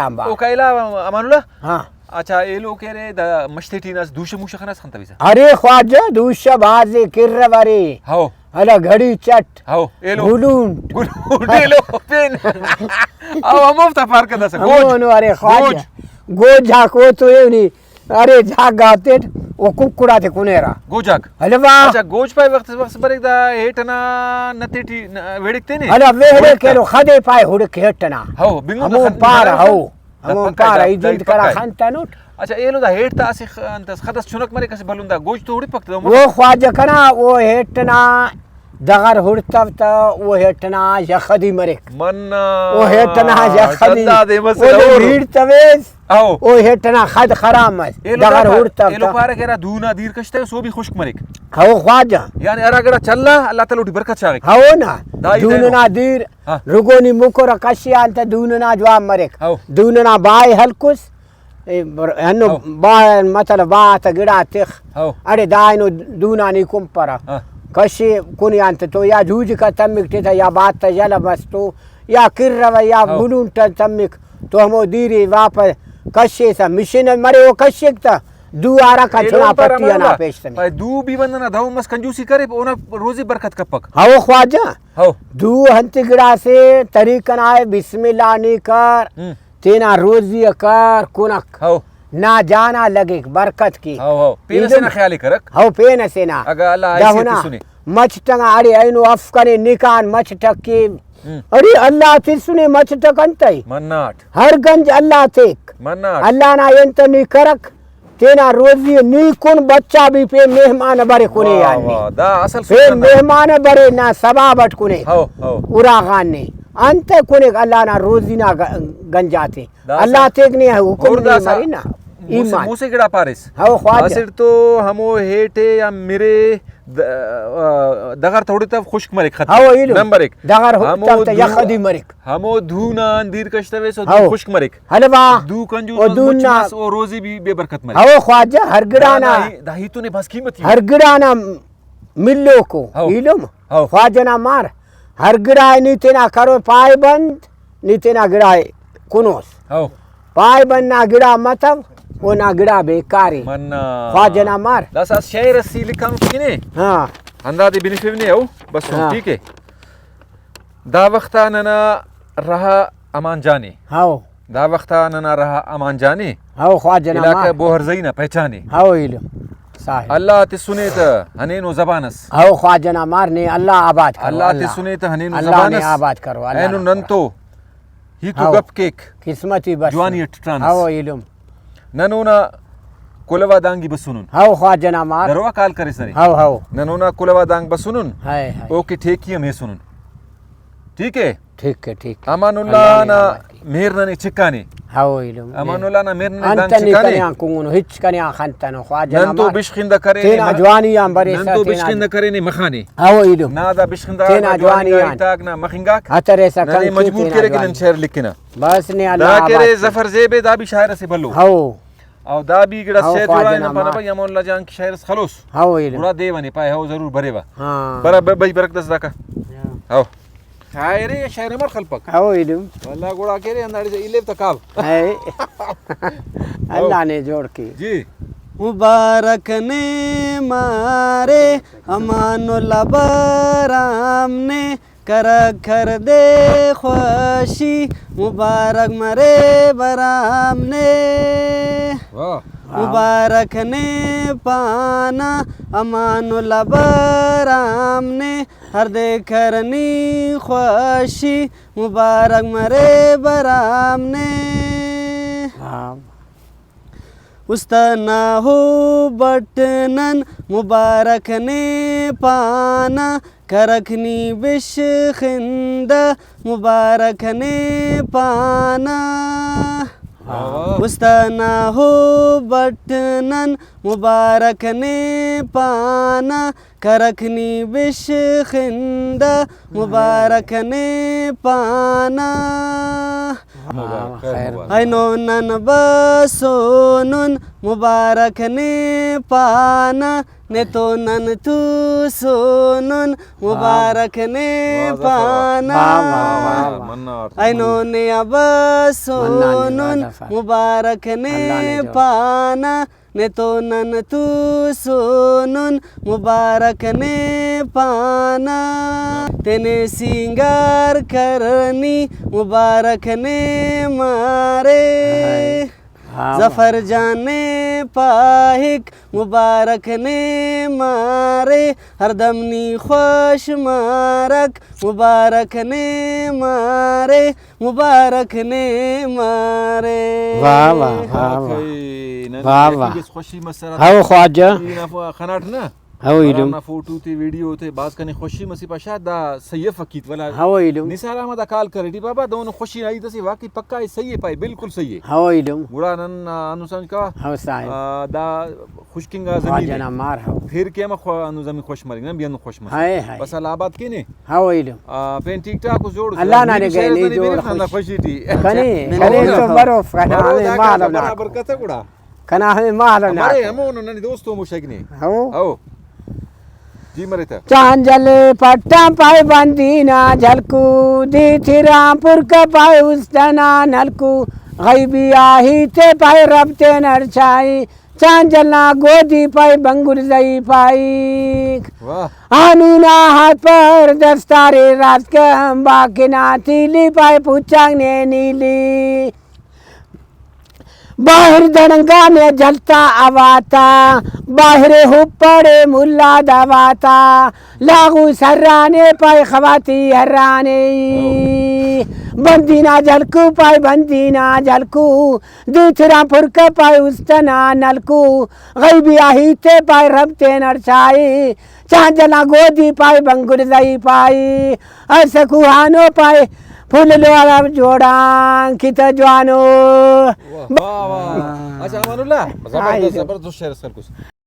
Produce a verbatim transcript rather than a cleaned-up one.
آنبار۔ اوکا علاوہ امان اللہ؟ ہاں۔ اچھا، ایلو کہ ارے، دا مش تیٹی ناس دوشہ موشہ خناس خنتویسہ؟ ارے خواجہ، دوشہ بھازے کرورے۔ ہو۔ ہلا گھڑی چٹ۔ ہو، ایلو۔ گلونٹ۔ گلونٹ ایلو پین۔ او ہموفتا پار کتسہ، گوج۔ ہمونو، ارے خواجہ۔ گوج۔ گوج آک او تو ایونی۔ ارے جاگہ غاتیٹ او ککڑ آتے کنیرہ۔ گوج آک؟ ہلوا۔ اچھا، گوج پائے وخت، وخت بریک دا ہیٹ ئنا نتے ٹی ن-، ویڑک تینے؟ ہلا ویڑک ہڑک تہ۔ ایلو خدے پائے ہڑک ہیٹ ئنا۔ ہو، بنگن ہمون خن-، پارہ، ہو۔ دا ہمون پکا پارہ، دا، ای دا جند پکا کرا ہے۔ خنتنٹ۔ اچھا، ایلو دا ہیٹ تا اسہ خ-، انت اس خد اس چنک مریک، اسہ بھلن دا گوج تو ہڑپک تہ۔ او خواجہ کنا، او ہیٹ ئنا دغر ہڑتو تہ، او ہیٹ ئنا یخدی مریک۔ منا۔ او ہیٹ ئنا یخدی۔ دادے مسئلہ اودے اور۔ بھیڑ تویس۔ او۔ او ہیٹ ئنا خد خراب مس۔ ایلو دغر دا پار-، ہڑتو ایلو تہ۔ پارہ کہ ہرا دو نا دیر کشتہ، سو بھی خشک مریک۔ ہو خواجہ۔ یعنی ہرا گڑا چلا، اللہ تعالی اوٹی برکت شاغک۔ ہو نا۔ دا ہی دون دینو۔ نا دیر ہاں۔ رگونی مکر کشی آن تہ دون نا جوان مریک۔ ہو۔ دون نا بائے ہلکس، اے بر-، ہنو ہو۔ با، مطلب با تا گڑا تخ۔ ہو۔ اڑے دا اینو دون آن ای کنپرہ۔ ہاں۔ کشی کنی آن تہ تو یا جوجکا تمک ٹی تہ یا بات تا یلہ بس تو یا کرہ و یا ہو۔ گلونٹ تمک تو ہمو دیری واپس کشیسہ مشین مرے او کشک تہ دو آرکا ایلو چنا پر پٹی انا اللہ پیش تمک۔ پائے دو بھی بندنا دہو مس کنجوسی کرے اونا روزی برکت کپک۔ ہو خواجہ۔ ہو۔ دو انت گڑاسے طریقہ نا ءِ، بسم اللہ نی کر، ہم۔ تینا روزی ءِ کر کنک۔ ہو۔ نا جانا لگک، برکت کے۔ ہو، ہو۔ پین اسے نا ایلم۔ خیال ءِ کرک۔ ہو، پین اسے نا۔ اگہ اللہ آئیسی دہنا تسنے۔ مچٹ انگا اڑے اینو اف کنے نکان مچٹ ٹک کے۔ ہم۔ اڑے اللہ تسنے مچٹ ٹک انتئے؟ مناٹ۔ ہر گنج اللہ تیک۔ مناٹ۔ اللہ نا انت نی کرک۔ تینا روزی ءِ نی کن، بچا بھی پین مہمان بریک کنے واہ، آن نے۔ واہ، دا اصل پین سنت ءِ۔ مہمان بریک نا ثواب اٹ کنے۔ ہو، ہو۔ اراغان نے۔ انت کنے اللہ نا روزی نا گ-، گنجاتے۔ دا اللہ اصل تیک نے حکم اور نے دا سا-، مرے نا۔ موسے، ایمان۔ موسے گڑا پاریس۔ ہو خواجہ۔ اسٹ تو ہمو ہیٹے یا مرے د-، آ، دغر تہ اوڑے تہ خشک مریک خط۔ ہو، ایلم۔ نم بریک۔ دغر ہو-، ہمو تہ، تہ دو-، یخ ادی مریک۔ ہمو دون آن دیر کشتویس و دو ہو۔ خشک مریک۔ ہلوا۔ دو کنجوس او مس، دون مچ نا مس، او روزی بھی بے برکت مریک۔ ہو خواجہ، ہر گڑا نا۔ دا ہی، دا ہی تو نے بھاز قیمتی۔ ہر گڑا نا ملوکو۔ ہو۔ ایلم۔ ہو۔ خواجہ نا مار۔ ہر گڑا نی تینا کرو پائے بند، نی تینا گڑا کنوس۔ ہو۔ پائے بند نا گڑا متو، او نا گڑا بیکارے۔ منا۔ خواجہ نا مار۔ داسہ شعر اسی لکھانو کنے۔ ہاں۔ ہندادے بنفیو نے او، بس ہاں۔ ٹھیک ہے۔ دا وخت آ ننا رہا امان جان ءِ۔ ہاؤ۔ دا وخت آ ننا رہا امان جان ءِ۔ ہاؤ، خواجہ نا علاقہ مار۔ بوہرزئی نا پہچان ءِ۔ ہاؤ، ایلم۔ صاحب۔ اللہ تسنے تہ ہنینو زبان اس۔ ہاؤ، خواجہ نا مار نے اللہ آباد کرو، اللہ اللہ۔ تسنے تہ ہنینو اللہ زبان نے اس۔ آباد کرو، اللہ اینو نا نن کرو۔ تو ہیت و ہاؤ۔ گپ کیک۔ قسمتی بس۔ جوانی اٹ تران اس۔ ہاؤ، ایلم۔ نن اونا کلہو آ دانگی بسونن۔ ہاؤ، خواجہ نا مار۔ درو آ کال کریسنے۔ ہاؤ، ہاؤ۔ نن اونا کلہو آ دانگ بسونن۔ ہائے، ہائے۔ اوکے ٹھیکی ہم ہیسونن۔ ٹھیک ہے؟ ٹھیک ہے، ٹھیک ہے۔ امان اللہ اللہ نے نا آباد کی۔ مہر ننے چکانے۔ ہاؤ، ایلم۔ امان اللہ نا مہر ننے انت دانگ نی چکانے۔ کنے آن کنگنو، ہچ کنے آن خنتنو، خواجہ نا نن تو مار۔ بشخندہ کرینے تینا مخ-، جوانی آن بریسہ نن تو تینا بشخندہ کرینے مخانے۔ ہاؤ، ایلم۔ نا دا بشخندہ تینا نا جوانی جوانی آن۔ آتاک نا مخنگاک۔ ہتریسہ ننے کنکے مجبور تینا کرے کہ نن جوانی۔ شعر لکھنہ۔ بس نے اللہ دا آباد کرے کے۔ ظفر زیب ءِ، دا بھی شاعر اسے بھلو۔ ہاؤ۔ او دا بھی گڑا ہاؤ، سیت خواجہ جوڑا نا نن پانہ مار۔ بھئی، امون اللہ جان کہ شاعر اس خلوص۔ ہاؤ، ایلم۔ گڑا دے ونے پائے، ہاؤ، ضرور بریوہ۔ ہاں۔ برا ب-، بھئی، برک دس داکا۔ ہاں۔ ہاؤ۔ شاعر یا شاعر مر خلپک۔ ہاؤ، ایلم۔ واللہ گڑا کہ رے انداڑے سے ایلیو تکاو۔ ہائے۔ اللہ نے جوڑ کے۔ جی۔ مبارک نے مارے امان اللہ برام نے۔ کرک ہر دے خوشی مبارک مرے برام نے۔ واہ۔ مبارک نے پانا امان اللہ برام نے، ہر دے کرنی خوشی مبارک مرے برام نے۔ واہ۔ است نا ہو بٹ نن مبارک نے پانا، کرک نی بشخندہ مبارک نے پانا۔ واہ واہ۔ است نا ہو بٹ نن مبارک نے پانا، کرک نی بشخندہ مبارک نے پانا۔ مبارک، خیر مبارک۔ اینو نن بسونن مبارک نے پانا، نے تو نن توسونن مبارک نے واہ، ظفر، واہ۔ پانا۔ واہ، واہ، واہ، واہ۔ منہ آرت۔ اینو نے منہ۔ منہ نے عباسونن واہ، ظفر۔ مبارک اللہ نے نے جو۔ پانا۔ نے تو نن توسونن مبارک نے پانا۔ تینے سینگار کرنی مبارک نے مارے۔ ہائے۔ ہاں۔ ظفر جان نے پاہک مبارک نے مارے، ہردم نی خوش مارک مبارک نے مارے، مبارک نے مارے۔ واہ، واہ، واہ، واہ۔ واقعی نن واہ، یقین واہ۔ کس خوشی مسرہ۔ ہو خواجہ۔ ای نا خناٹ نا۔ ہو ایلم۔ ہرانا فوٹو تے ویڈیو تے بھاز کنے خوشی مسی پا شاید دا صحیح اف اکیت ولا۔ ہو ایلم۔ نثار احمد آ کال کریٹی بابا دہنو خوشی نا ہیت اسے واقعی پکا ءِ صحیح ءِ پائے بالکل صحیح ءِ۔ ہو ایلم۔ گڑا نن آ، ہندن سمجھ کوا۔ ہو صاحب۔ آ، دا خشکنگا زمین واجہ نا ءِ۔ مار ہو۔ پھر کہ ہم خو-، ہندن زمین خوش مرے نا، بھی ہندن خوش مرے۔ ہائے ہائے۔ بس اللہ آباد کینے۔ ہو ایلم۔ آ، پین ٹھیک ٹھاک اس جوڑ اس۔ اللہ نا نگہ نی جوڑ خوش۔ کنے، ہو کنے نا۔ تو بروف کنا، برو ہمیں داکا معلوم نا۔ برابر کتہ گڑا۔ کنا ہمے مال نا مرے تو۔ ہمو نن ننے دوست ہمو شگنے۔ ہو۔ ہو۔ جی مرے تہ۔ چانجل پٹان پائے بندی نا جھلکو، دیتران پرکہ پائے است ئنا نلکو، غیبی آ ہیت ءِ پائے رب تینا ارچائی، چانجل نا گودی پائے بنگل زئی پائیک۔ واہ۔ آنو نا ہاتھ پر دستارے راسکم، باکنا تیلی پائے پوچاک نے نیلی۔ باہر دڑنگانے جلتا اواتا، باہر ہپڑے ملا دواتا، لاغو سرانے پائے خواتی ہرانے۔ بندی نا جھلکو پائے بندی نا جھلکو، دیتران پرکہ پائے است ئنا نلکو، غیبی آ ہیت ءِ پائے رب تینا ارچائی، چانجل نا گودی پائے بنگل زئی پائے، اسہ کوہانو پائے پھل لوارا جوڑان کتہ جوانو۔ واہ، واہ، واہ۔ اچھا، امان اللہ، زبردست، ہائے۔ زبردست شعر اس کروس۔